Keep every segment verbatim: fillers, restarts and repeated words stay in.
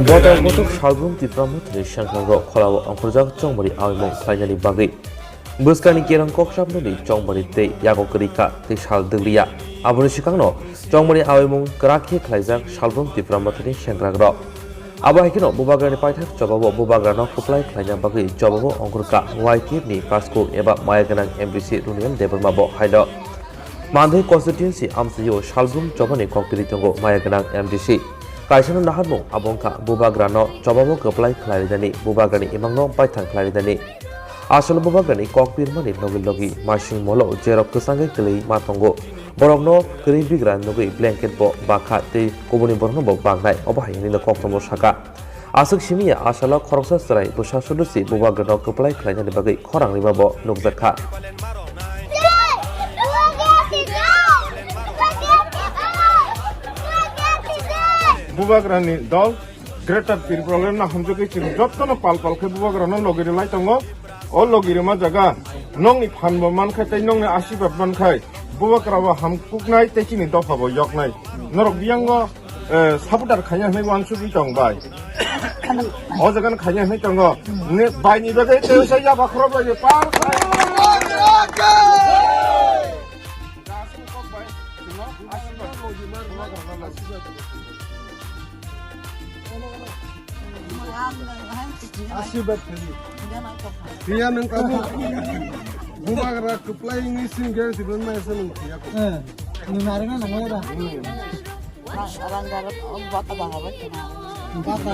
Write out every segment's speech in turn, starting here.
Botor botor Salbrum Tipra Mothani sengkrak rok khorao ongkhorjak chongmari aoimung khlainani bagwi. Bwskangni kerong kok sabnani chongmari tei yago kwrwi kha tei sal dwgliya. Aboni swkangno chongmari aoimung kwrak khe khlaijak Salbrum Tipra Mothani sengkrak rok. Abo hai kheno Bubagrani paithak chobao Bubagrano kwplai khlaina bagwi chobao ongkhorkha Y T F ni Pasku eba maya gwnang M D C Runiel Debbarma bo haino. Mandai constituency amchaio Salbrum chobani kok piri tongo maya gwnang M D C. Kaisano naharmung abo wngkha Bubagrano chobao kwplai khlairinani, Bubagrani imangno baithang khlairinani. Asol Bubagrani kok pirmani logi logi maising molo jerok kwchangwi kwlwi ma tongo. Borokno kwrwi bigra nugwi blanket bo bakha tei kubuni borokno bo baknai, obo hai hwnwi no koktomo saka. Aswk simi ya asalo khoroksa chwrai bwsa sudutwi Bubagrano kwplai khlainani bagwi khorang rima bo nukjakha. Bubagrani dol Greater Tipraland no hamjagwi chwng jotono pal pal khe Bubagrano logi rwlai tongo. O logi rwma jaga nokni phan bo mankha tei nokni asibad mankha. Bubagra bo hamkuknai tei chini dopha bo yoknai. Norok biyango eh, supporter khaina hinwi uansugwi tong bai. O jaga no khaina hinwi tongo. Ne bai ni bagwi tei sa yaba khorok bai par. Asibad khali. Tiya nang kamu. Bubagra kwplai ni sing gel di ban mai sa nang tiya ko. Eh, ni mari na nang lera. Rang garap, oh, baka baka ba kena. Baka.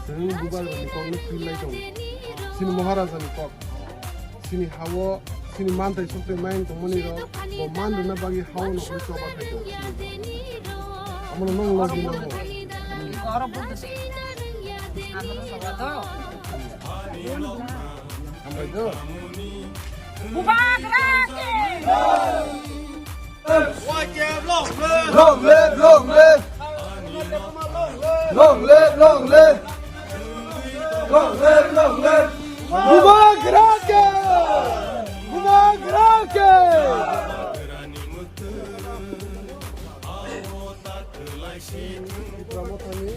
Sini Bubagrani kok ni pilai tong. Sini Maharaja ni kok. Sini hawo, sini mantai sokte main tong mani ro. Bo man rwna bagwi hawo no koi choba khai tong. Amo no nong logi nango. Hambai do. Bubagra ki! Long live, long live! Long live, long live! Long live, long live! Bubagra ki! Bubagra ki! Tipra Mothani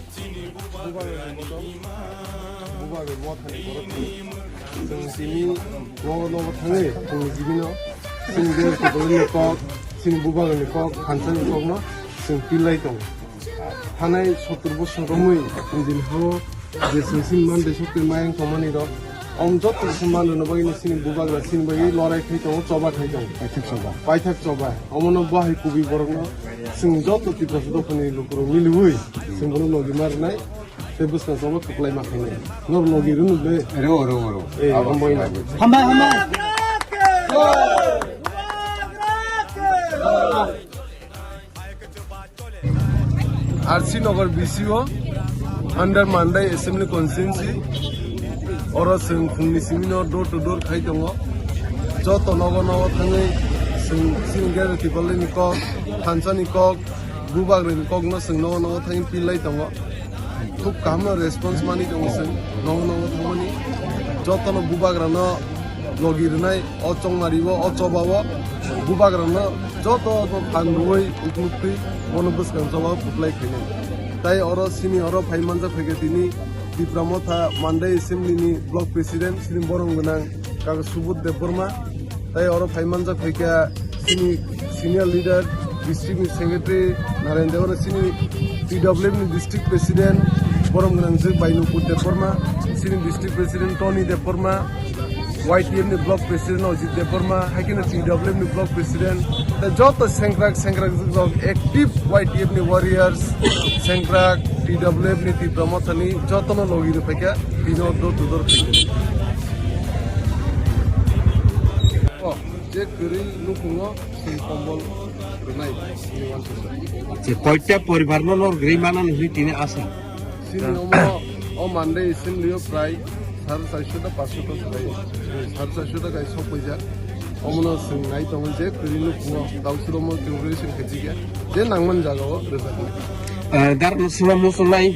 Bubagrani kotor, Bubagrani Mothani borok twi. Chwng tini nogo nogo thangwi chwngni jibino chwng Dev Tiprani kok, chini Bubagrani kok, thansa ni kokno chwng pillai tongo. Thanai sottor bosor romwi chwng tini hao je chwng chini mandai sokti mayang tongmani rok, om joto chwng mandai no bagwi chini Bubagra chini bagwi lorai khai tongo, choba khai tongo. Paithak choba. Paithak choba. Omono bo hai kubui borokno chwng joto Tiprasa dophani lukurok miliwi chwng bono logi ma rwnai. Tei bwskang chama kwplai ma khainai. Nor logi rwno de. Rw, rw, rw. Eh, hambai. Hambai, hambai. R C Nagar B C O under Mandai Assembly Constituency. Oro chwng phungni simino door to door khai tongo. Joto nogo nogo thangwi chwng chini gare tibalini kok, thansani kok, Bubagrani kokno chwng nogo nogo thangwi pillai tongo. Khub kaham no response mani tongo chwng nogo nogo thangmani. Jotono Bubagrano logi rwnai o chongmari o, o choba o. Bubagrano joto no phan rwui ukmuk twi bono bwskang choba o kwplai khainai. Tai oro chini oro phai manjak phaikha tini Tipra Motha Mandai Assembly ni Block President chini borom gwnang Kaka Subodh Debbarma. Tai oro phai manjak phaikha chini senior leader, district ni secretary Naren Debbarma, chini T W F ni district president borom gwnang je Bainupur Debbarma, chini district president Tony Debbarma, Y T F ni block president Ajit Debbarma, hai kheno T W F ni block president, tai joto sengkrak sengkrak rok active Y T F ni warriors, sengkrak T W F ni Tipra Motha ni jotono logi rw phaikha, bino door to door phaikha. O, je kwrwi nukhungo chwng kombol rwnai, chini uansukha. Je koita poribar no lor gri mana nukli tini asa. Chini omo, o Mandai Assembly o prai Sar charso ta paanch sho ta swlai, sar charso ta kai sok paijak. Omono chwng nai tongo je kwrwi nukhungo dausromo kwrwi chwng khaijikya je nangman jagao rwjaknai. Ah, dar no sima musungnai.